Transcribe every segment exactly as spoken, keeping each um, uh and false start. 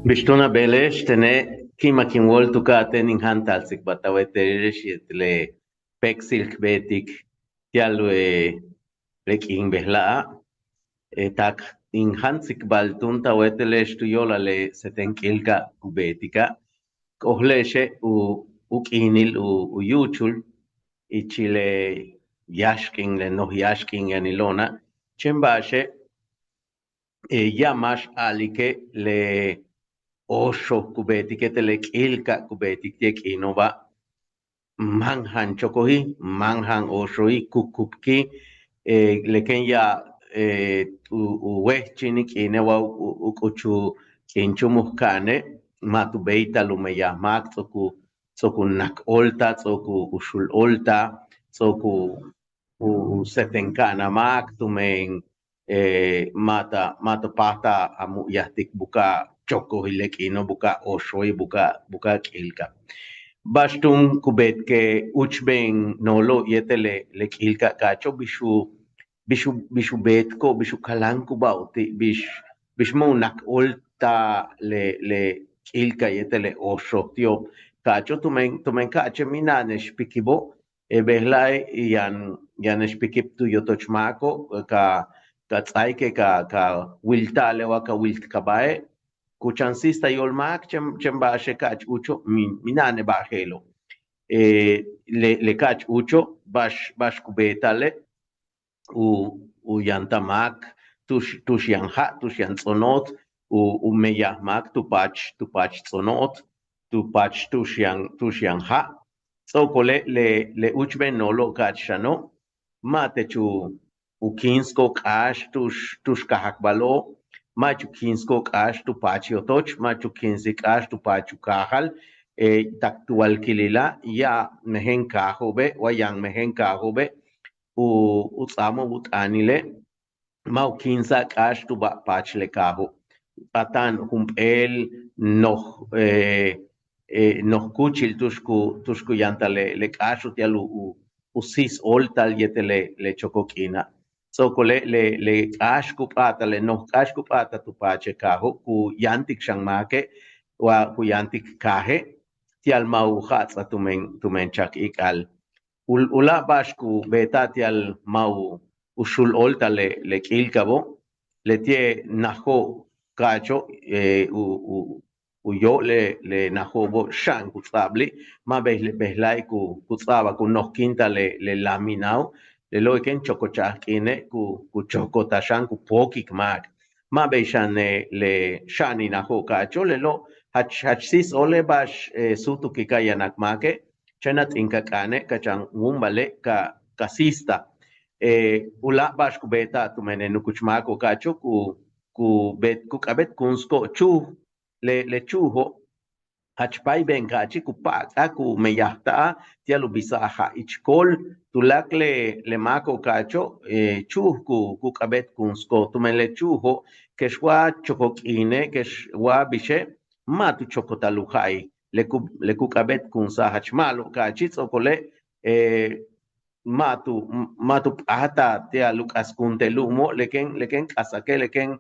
Bix túun a beele'ex tene', ki'imak in wóol tu ka'atéen in jantal tsikbal ta wéetele'ex yéetel le péeksil k beetik ti'al le k'iin bejla'a'. Tak in jan tsikbal túun ta wéetele'ex tu yo'olal le seten k'iilka' ku beetika', k ojele'exe' u k'iinil u yúuchul ichil le yáax k'iin, le noj yáax k'iin yanilo'ona'. Chéen ba'axe' ya'ab máax a'alike' le oxo ku beetik yéetel le k'iilka' ku beetik ti' le k'iino'oba', máan ja'an chokojil, máan ja'an oxo'ob, ku kubikil le kéen ya'ab u wéejchini' k'iine' wa u k'uchul k'iin chúumuk ka'ane', ma' tu béeytal u meyaj máak, ts'o'ok u ts'o'ok u nak óoltal, ts'o'ok u xul óoltal, ts'o'ok u seten ka'anal máak tumen ma' ta ma' ta páajtal a mu'yajtik buka'aj chokojil le k'iino', buka'aj oxo'ob, buka'aj buka'aj k'iilka'. Ba'ax túun ku beetike' úuchben noolo' yéetel le k'iilka' ka'acho', bix u bix u bix u beetiko', bix u kaláankuba'ob ti', bix bix ma' u nak óoltal le le k'iilka' yéetel le oxo ti'ob ka'acho', tumen tumen ka'ache' mina'ane'ex pikibo'. Bejla'e' yaan yaane'ex pikib tu yotoch máako' ka ka ts'áaike' ka ka wilta'ale' wa ka wiltkabae', ku chan síis ta yóol máak. Chéen chéen ba'axe' ka'ach úucho' mina'ane'ex ba'al je'elo'. Le le ka'ach úucho' ba'ax ba'ax ku beeta'ale' u u yantal máak tu'ux tu'ux yaan ja', tu'ux yaan ts'ono'ot, u u meyaj máak tu paach tu paach ts'ono'ot, tu paach tu'ux yaan tu'ux yaan ja'. Ts'o'okole' le le úuchben noolo' ka'ach xano', ma' tech u u kíinsiko'ob k'áax tu'ux tu'ux kajakbalo'ob, ma'ach u kíinsiko'ob k'áax tu paach yotoch, ma'ach u kíinsik k'áax tu paach u kaajal. Tak tu walkilila' ya'ab mejen kaajo'obe' wa yaan mejen kaajo'obe' u u ts'aamo'ob u t'aanile', ma' u kíinsa'al k'áax tuba' paach le kaajo'. P'ata'an jump'éel noj noj kúuchil tu'ux ku tu'ux ku yantal le le k'áaxo' ti'al u u síis óoltal yéetel le le choko k'iina'. Ts'o'okole' le le k'áax ku p'áatal, le noj k'áax ku p'áatal tu paach le kaajo' ku yáantik xan máake' wa ku yáantik kaaje' ti'al ma' u ja'ats'al tumen tumen chak ik'al. U u láak' ba'ax ku beeta'al ti'al ma' u u xul óoltal le le k'iilkabo', leti'e' najo' ka'acho' u u u yóok'ol le le najo'obo' xa'an ku ts'a'abli', ma' bey le bejla'e' ku ku ts'a'abal ku nojkíintal le le láminao'. Lelo'e' kéen chokochaj k'iine' ku ku chokota'al xan ku pookik máak. Ma' bey xan le xa'anil najo' ka'acho', lelo' jach jach síis óole' ba'ax súutukika' yanak máake', chéen a ts'inka k'aane' ka chan wúumbale' ka ka síistal. U láak' ba'ax ku beeta'al tumen le nukuch máako' ka'acho' ku ku beet ku k'a'abéetkunsiko'ob chúuj. Le le chúujo' jach páayben ka'achi', ku pa'ak'al ku meyajta'al ti'al u bisa'al ja' ich kool. Tuláakal le le máako' ka'acho' chúuj ku ku k'a'abéetkunsiko'ob tumen le chúujo' kex wa choko k'iine' kex wa bixe' ma' tu chokotal u ja'il. Le ku le ku k'a'abéetkunsa'al jach ma'alob ka'achi', ts'o'okole' ma' tu ma' tu p'áatal ti'al u k'askúuntej lu'umo', le kéen le kéen k'asake' le kéen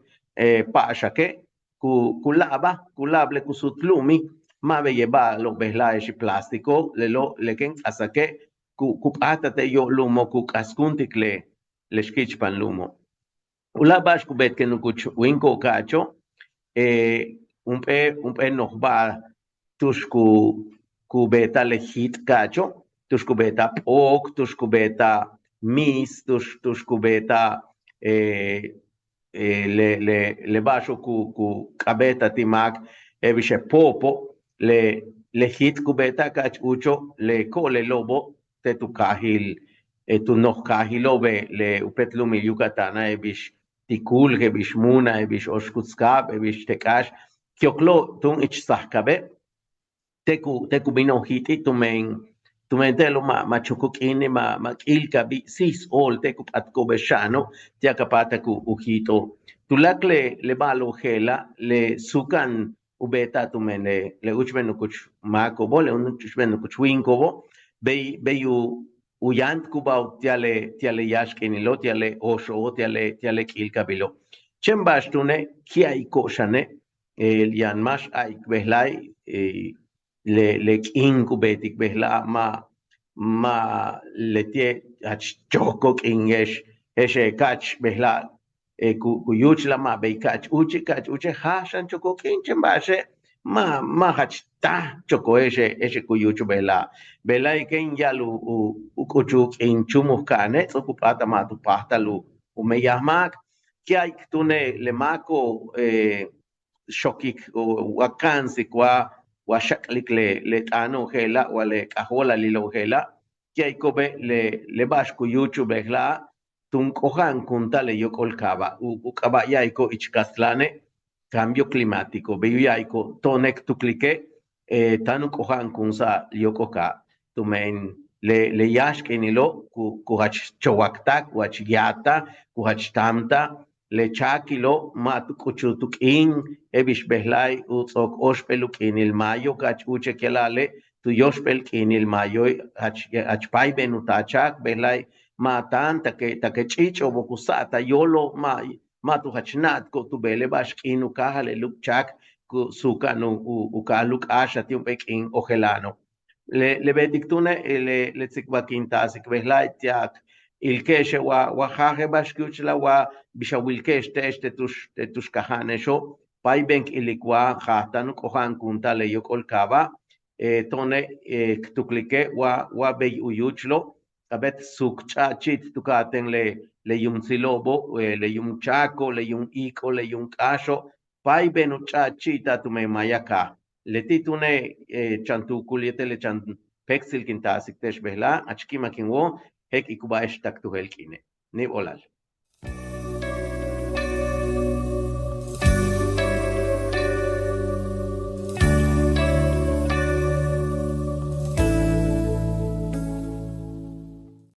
pa'axake' ku ku la'abal ku la'ab le ku suut lu'umil. Ma' bey le ba'alo'ob bejla'e'ex plástico, lelo' le kéen k'asake' ku ku p'áatal te' yóok'ol lu'umo' ku k'askúuntik le le xki'ichpan lu'umo'. U láak' ba'ax ku beetike' nukuch wíiniko'ob ka'acho', jump'éel jump'éel noj ba'al tu'ux ku ku beeta'al le jiit ka'acho', tu'ux ku beeta'al p'ook, tu'ux ku beeta'al miis, tu'ux tu'ux ku beeta'al le le le ba'axo'ob ku ku k'a'abéetal ti' máak je'el bix le poopo'. Le le jiit ku beeta'al ka'ach úucho', le ko'olelo'obo' te' tu kaajil tu noj kaajilo'obe' le jump'éel lu'umil Yucatana', je'el bix Tikul, je'el bix Muna, je'el bix Oxkutzcab, je'el bix Tek'áax, ki'oklo'ob túun ich sajkabe'. Te' ku te' ku bino'ob jiit'i' tumen tumen te'elo' ma' ma' choko k'iine', ma' ma' k'iilkabi', síis óol te' ku p'atko'obe' xa'ano' ti'al ka páatak u jiit'o'ob. Tuláakal le le ba'alo'ob je'ela' le suuka'an u beeta'al tumen le le úuchben nukuch máako'obo', le úuchben nukuch wíiniko'obo', bey bey u u yáantkuba'ob ti'al le ti'al le yáax k'iinilo', ti'al le oxo'obo', ti'al le ti'al le k'iilkabilo'. Chéen ba'ax túune' ki'ayiko'ob xane' yaan máax a'alik bejla'e', le le k'iin ku beetik bejla'a' ma' ma' leti'e' jach choko' k'iin je'ex je'exe' ka'ach bejla'a' ku ku yúuchul a ma' bey ka'ach úuchi' ka'ach úuchi' jáaj xan choko' k'iin chéen ba'axe' ma' ma' jach táaj choko' je'exe' je'exe' ku yúuchul bejla'a'. Bejla'e' kéen ya'al u u k'uchul k'iin chúumuk ka'ane' ts'o'ok u p'áatal ma' tu páajtal u u meyaj máak. Ki' a'alik túune' le máako' xokik wa ka'ansik wa wa xak'lik le le t'aano'ob je'ela' wa le k'ajóolalilo'ob je'ela'. Ki' a'aliko'obe' le le ba'ax ku yúuchul bejla'a' tun k'oja'ankunta'al le yóok'ol kaaba' u k'aaba' ya'aliko'ob ich kastlane' cambio climático bey u ya'aliko'ob to'one' k tuklike' táan u k'oja'ankunsa'al yóok'ol kaaba' tumen le le yáax k'iinilo' ku ku jach chowaktaj ku jach yaataj ku jach táamtaj. Le cháakilo' ma' tu k'uchul tu k'iin je'el bix bejla'e' u ts'o'ok óoxp'éel u k'iinil mayo ka'ach úuchek ya'ala'ale' tu yóoxp'éel k'iinil mayoe' jach jach páaybe'en u taal cháak bejla'e' ma' táan tak tak ch'i'ich'o'obo' ku sa'atal yoolo' ma' ma' tu jach na'atko'ob tu beele' ba'ax k'iin u káajal le luk cháak ku suuka'an u u kaaj luk k'áaxal ti' jump'éel k'iin ojela'ano'. Le le beetik túune' le le tsikbal kin taasik bejla'e' ti'al k ilike'exe' wa wa jaaj je'el ba'ax k yúuchul a wa bix a wilike'ex te'ex te' tu'ux te' tu'ux kaja'anexo' páaybe'en k ilik wa jaaj táan u k'oja'ankunta'al le yóok'ol kaaba'. To'one' k tuklike' wa wa bey u yúuchulo' k'a'abéet suuk ch'a'achi'it tu ka'atéen le le yuumtsilo'obo' le yuum cháako' le yuum iik'o' le yuum k'áaxo' páaybe'en u ch'a'achi'ita'al tumen maaya kaaj. Leti' túune' chan tuukul yéetel le chan péektsil kin taasik te'ex bejla'a' jach ki'imak in wóol je'ek'ikubáaje'ex tak tu jeel k'iine'. Níib óolal.